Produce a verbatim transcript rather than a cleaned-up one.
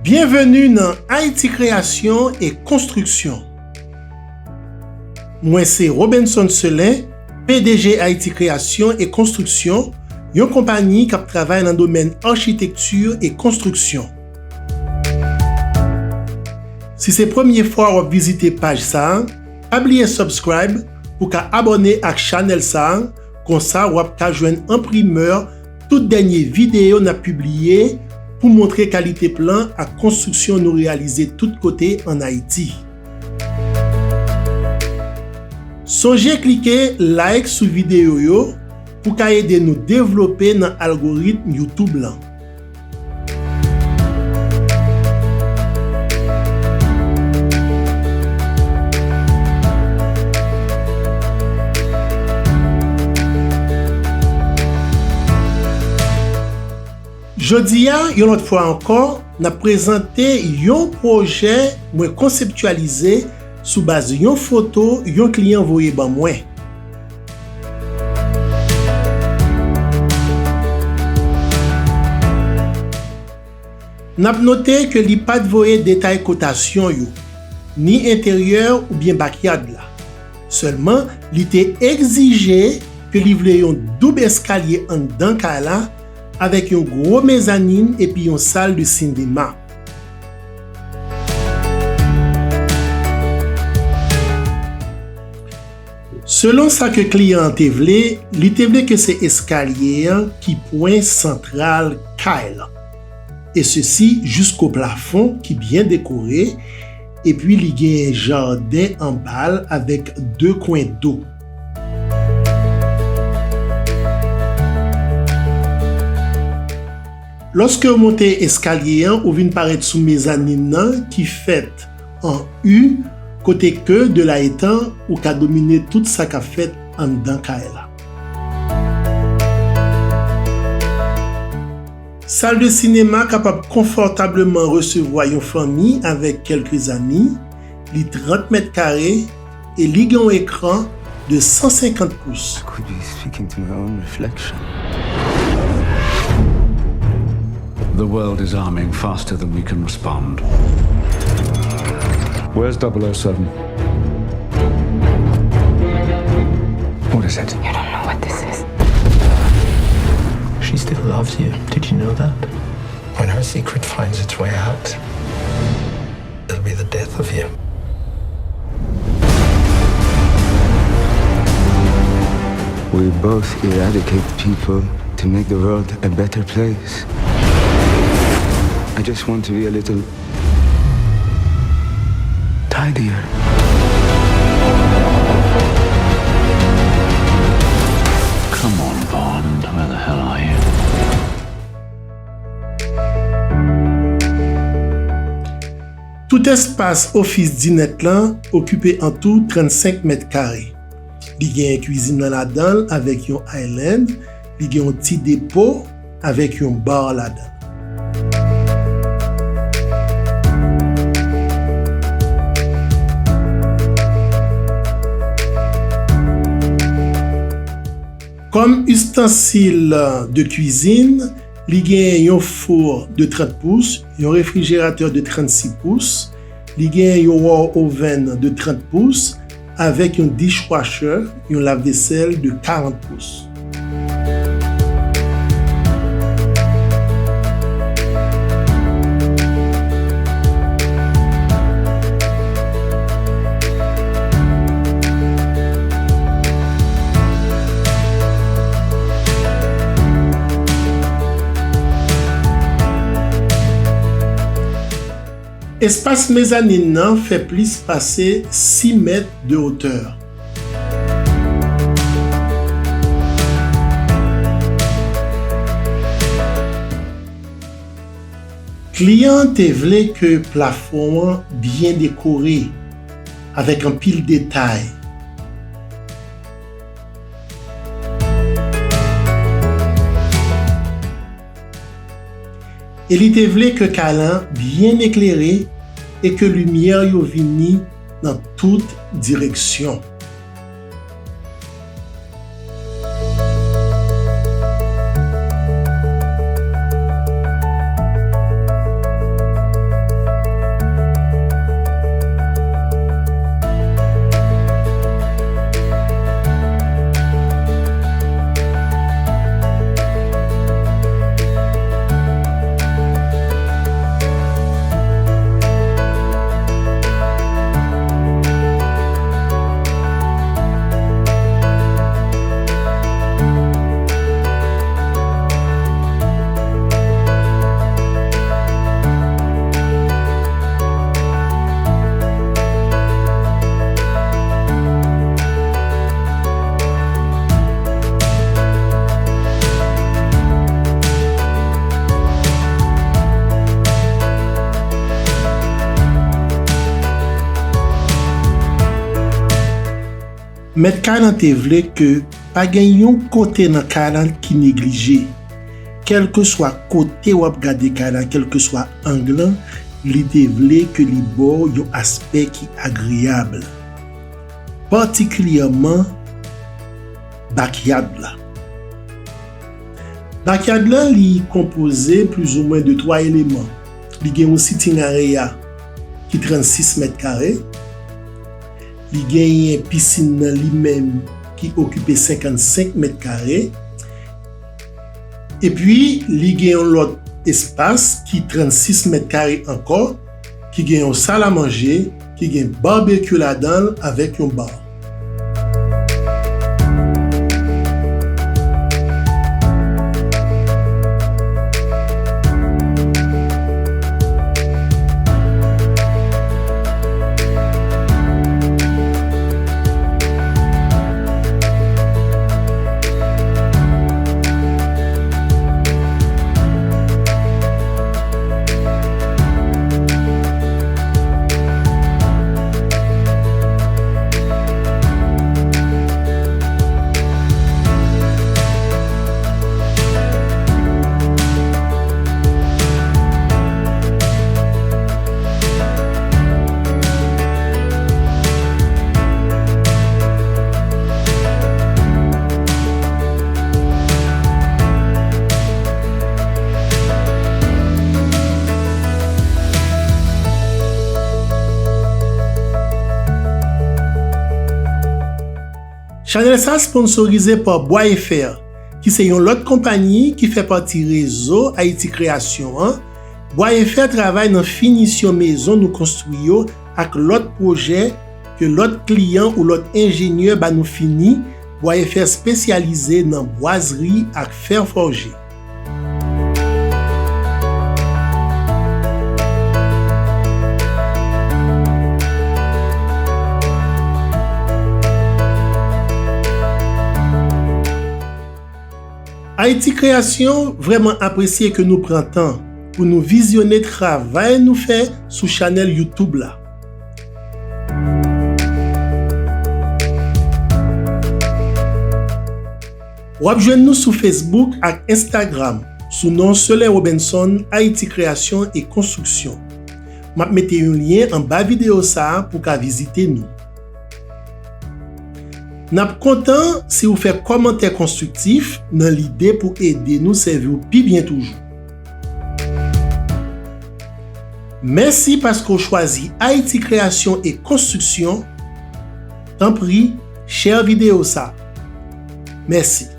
Byenveni nan Ayiti Kreyasyon e Konstriksyon. Mwen se Robenson Celin, P D G Ayiti Kreyasyon e Konstriksyon, yon konpayi k ap travay nan domèn achitekti e konstriksyon. Si se premye fwa w ap vizite paj sa a, pa bliye subscribe pou w ka abòne ak chanèl sa a, konsa w ap ka jwenn an primè tout dènye videyo n ap pibliye pou montre kalite plan ak konstriksyon nou reyalize tout kote ann Ayiti. Sonje klike like sou videyo yo pou ka ede nou devlope nan algoritm YouTube lan. Jodi a, yon lòt fwa ankò, n ap prezante yon pwojè mwen konseptyalize sou baz yon foto yon kliyan voye ban mwen. N ap note ke li pa t voye detay kotasyon yo, ni enteryè oubyen bakyad la. Sèlman, li te egzije ke li vle yon doub eskalye anndan kay la, avèk yon gwo mezanin epi yon sal de sinema. Selon sa ke kliyan an te vle, li te vle ke se eskalye an ki pwen santral kay lan, e sesi jisko plafon ki byen dekore, epi li genyen jaden anba l avèk de kwen do. Lòske w monte eskalye an, ou vin parèt sou mezanin nan ki fèt an U, kote ke de la etan ou ka domine tout sa k ap fèt anndan kay la. Sal de sinema kapab konfòtableman resevwa yon fanmi avèk kèlke zanmi. Li trant mèt kare e li gen yon ekran de san senkant pous. I could be speaking to my own reflection. The world is arming faster than we can respond. Where's double oh seven? What is it? You don't know what this is. She still loves you. Did you know that? When her secret finds its way out, it'll be the death of you. We both eradicate people to make the world a better place. I just want to be a little tidier. Come on, Bond, where the hell are you? Tout espas ofis Dinette lan okipe an tou trannsenk mèt kare. Li genyen kwizin nan ladan l avèk yon island, li gen yon ti depo avèk yon bar ladan l. Kòm istansil de kwizin, li genyen yon fou de trant pous, yon refrijeratè de trannsis pous, li genyen yon raw oven de trant pous, avèk yon dishwasher, yon lavvesèl de karant pous. Espas mezanin nan fè plis pase sis mèt de wotè. Kliyan an te vle ke plafon an byen dekore, avèk anpil detay. E li te vle ke kay lan byen eklere e ke limyè yo vini nan tout direksyon. Mèt kay lan te vle ke pa gen yon kote nan kay lan ki neglije. Kèlkeswa kote w ap gade kay lan, kèlkeswa ang lan, li te vle ke li ba w yon aspè ki agreyab, patikilyèman backyard la. Backyard lan, li konpoze plizoumwen de twa eleman. Li gen yon sitting area ki trannsis mèt kare. Li genyen pisin nan li menm ki okipe senkannsenk mèt kare. Epi, li gen yon lòt espas ki trannsis mèt kare ankò, ki gen yon sal a manje, ki gen barbecue ladan l avèk yon bar. Chanèl sa sponsorize pa Bwa Efè, ki se yon lòt konpayi ki fè pati rezo Ayiti Kreyasyon an. Bwa Efè travay nan finisyon mezon nou konstwi yo ak lòt pwojè ke lòt kliyan ou lòt enjenyè ba nou fini. Bwa Efè espesyalize nan bwazri ak fè fòje. Ayiti Kreyasyon vrèman apresye ke nou pran tan pou nou vizyone travay nou fè sou chanèl YouTube la. W ap jwenn nou sou Facebook ak Instagram sou non Selen Robinson, Ayiti Kreyasyon e Konstriksyon. M ap mete yon lyen anba videyo sa a pou w ka vizite nou. N ap kontan si w fè kòmantè konstriktif nan lide pou ede nou sèvi w pi byen toujou. Mèsi paske w chwazi Ayiti Kreyasyon e Konstriksyon. Tanpri, share videyo sa. Mèsi.